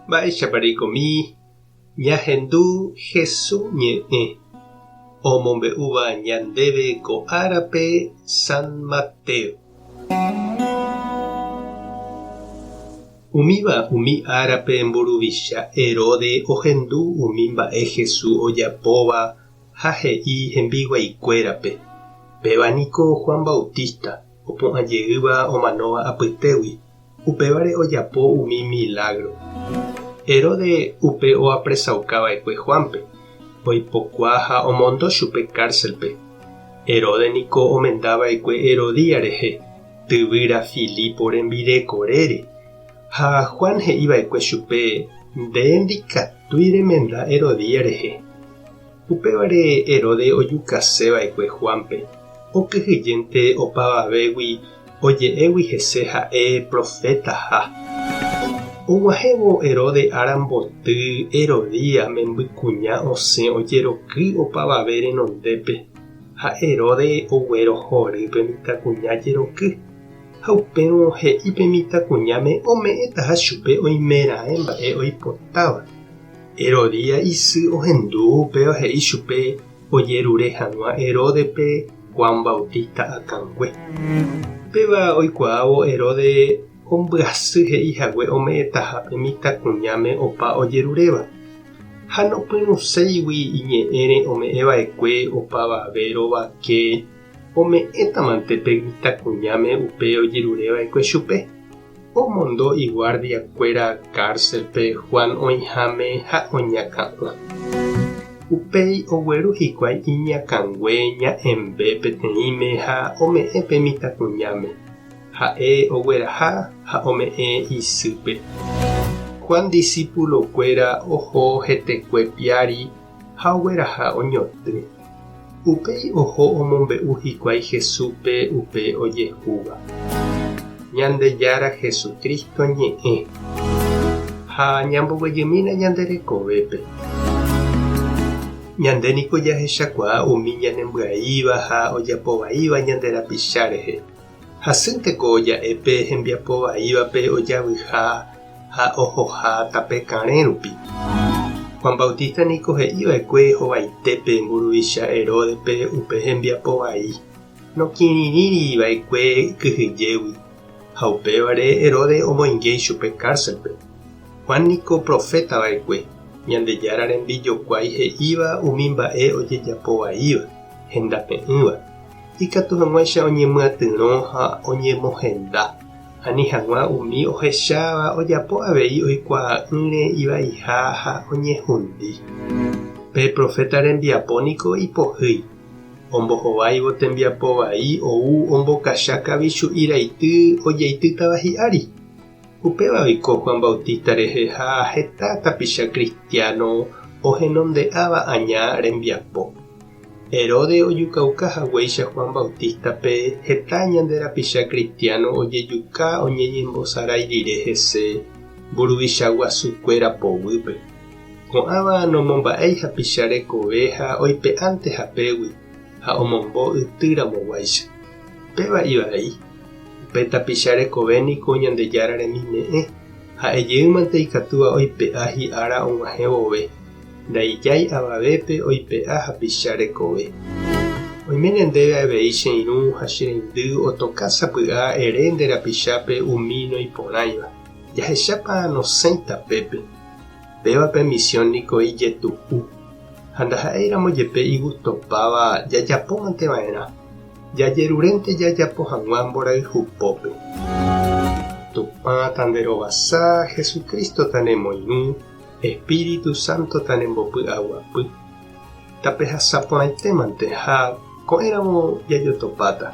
Mba'éichapa reikomi ñahendu Hesu ñe'ẽ omombe'úva ñandéve ko árape San Mateo. Umíva umi árape mburuvicha Herodes ohendu umi mba'e Jesús ojapóva ha he'i hembiguaikuérape, Péva niko Juan Bautista, opu'ã jeýva omanóva apytégui, upévare ojapo umi milágro. Herodes upe oapresauka va'ekue Juánpe, oipokua ha omondo chupe kárselpe. Herodes niko omenda va'ekue Herodías rehe, tyvýra Filipo rembirekorére, ha Juan he'i va'ekue chupe, Nde ndikatúi remenda Herodías rehe. Upévare Herodes ojukase va'ekue Juánpe, okyhyjénte opavavégui oje'égui hese ha'e profetaha. Og̃uahẽvo Herodes ára mboty, Herodías membykuña osẽ ojeroky opavave renondépe, ha Herodes oguerohory pe mitãkuña jeroky, ha upérõ he'i pe mitãkuñáme ome'ẽtaha chupe oimeraẽ mba'e oipotáva. Herodías isy ohendu upéva he'i chupe ojerure hag̃ua Heródespe Juan Bautista akãngue. Upéva oikuaávo Herodes ombyasy he'i hague ome'ẽtaha pe mitãkuñáme opa ojeruréva, ha nopyrũséigui iñe'ẽre ome'ẽ va'ekue opavave rovake ome'ẽtamante pe mitãkuñáme upe ojerure va'ekue chupe. Omondo iguardiakuéra kárselpe Juan oĩháme ha oñakã'ỹ. Upéi ogueru hikuái iñakãngue ña'ẽmbe peteĩme ha ome'ẽ pe mitãkuñáme. Ha'e ogueraha ha ome'ẽ isýpe. Juan disipulokuéra oho hetekue piári ha ogueraha oñotỹ. Upéi oho omombe'u hikuái Jesúspe upe ojehúva. Ñandejára Jesucristo ñe'ẽ. Ha ñamboguejymína ñande rekovépe. Ñande niko jahechakuaa umi ñanembyaíva ha ojapovaíva ñande rapicha rehe. Hasýnteko ja'e pe hembiapo vaívape ojavyha ha ohoha tape karẽ rupi. Juan Bautista niko he'i va'ekue hovaitépe mburuvicha Heródespe upe hembiapo vai, nokirirĩri va'ekue kyhyjégui, ha upévare Herodes omoinge ichupe kárselpe. Juan niko proféta va'ekue, Ñandejára rembijokuái he'íva umi mba'e ojejapo vaíva, hendape'ỹva, ikatu hag̃uáicha oñemyatyrõ ha oñemohenda, ani hag̃ua umi ohecháva ojapo avei oikuaa'ỹre ivaiha ha oñehundi. Pe proféta rembiapo niko ipohýi, ombohováivo tembiapo vai ou ombokacha kavichu'i raity ojeitýtava hi'ári. Upéva oiko Juan Bautista rehe ha heta tapicha kristiáno ohenonde'áva aña rembiapo. Herodes ojukauka haguéicha Juan Bautístape, heta ñande rapicha kristiáno ojejuka oñeñembosarái rire hese mburuvicha guasukuéra poguýpe. Ko'ãva nomomba'éi hapicha rekove ha oipe'ánte hapégui ha omombo ytýramoguáicha. Péva ivai. Upe tapicha rekove niko Ñandejára remime'ẽ, ha'e jeýmante ikatúva oipe'a hi'ára og̃uahẽ vove. Ndaijái avavépe oipe'a hapicha rekove. Oiméne ndéve avei che irũ ha che reindy otoka sapy'a ere nde rapichápe umi noiporãiva. Jahechápa nosẽi tapépe. Péva pe misión niko ijetu'u. Ha ndaha'éiramo jepe igustopáva jajapómante va'erã. Jajerurénte jajapo hag̃ua mborayhupópe. Tupã tanderovasa, Jesucristo tanemoirũ. Espíritu Santo tanembopy'aguapy. Tapehasa porãitémante ha ko'ẽramo jajotopáta.